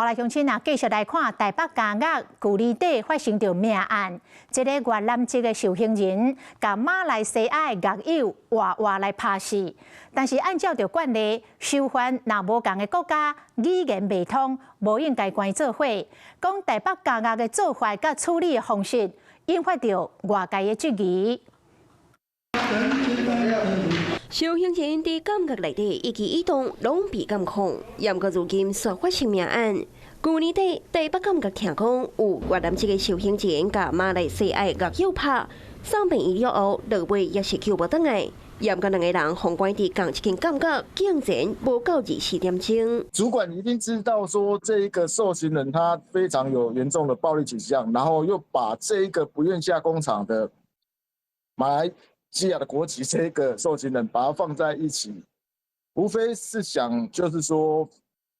好來，鄉親啊，繼續來看台北監獄舊年底發生著命案，這个越南籍的受刑人共馬來西亞的獄友活活來拍死。但是按照著慣例，囚犯若無仝个國家語言袂通，無應該關做伙。講台北監獄的做法佮處理的方式，引發著外界的質疑。受刑人佇監獄內底一舉一動攏被監控，毋過如今煞發生命案。舊年底，台北監獄聽講有越南籍的受刑人共馬來西亞獄友拍，送病院了後，落尾也是救無轉來。毋過兩个人予關佇仝一間監獄，竟然無夠24點鐘。主管一定知道說這一個受刑人他非常有嚴重的暴力傾向，然後又把這一個不願下工廠的馬來西亞的國籍這個受刑人把他放在一起，無非是想就是說，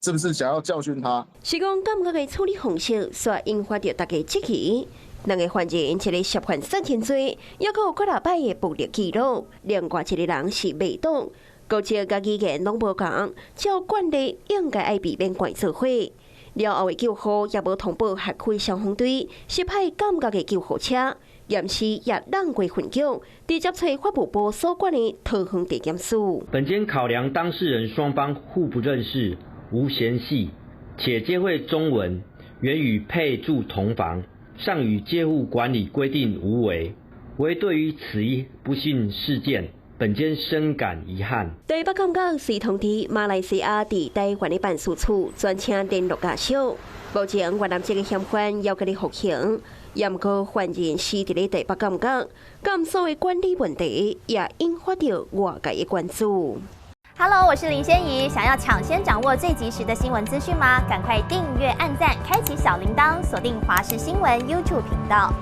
是不是想要教訓他？是講監獄的處理方式，煞引發著大家質疑。兩个犯人，一个涉犯殺人罪，抑閣有幾若擺的暴力記錄；另外一个人是賣毒，國籍佮語言攏無仝，照慣例應該愛避免關做伙。了後的救護也無通報轄區消防隊，是派監獄的救護車。驗屍也繞過分局，直接揣法務部所管的桃園地檢署。本監考量當事人雙方互不認識、無嫌隙，且皆會中文，原與配住同房，尚與戒護管理規定無違。惟對於此一不幸事件，本監深感遺憾。台北監獄隨通知馬來西亞佇台灣的辦事處，轉請聯絡家屬。目前越南籍的嫌犯猶閣咧服刑，毋過犯人死佇咧台北監獄，監所的管理問題也引發著外界的關注。 Hello，我是林仙怡，想要搶先掌握最及時的新聞資訊嗎？趕快訂閱、按讚、開啟小鈴鐺，鎖定華視新聞 YouTube 頻道。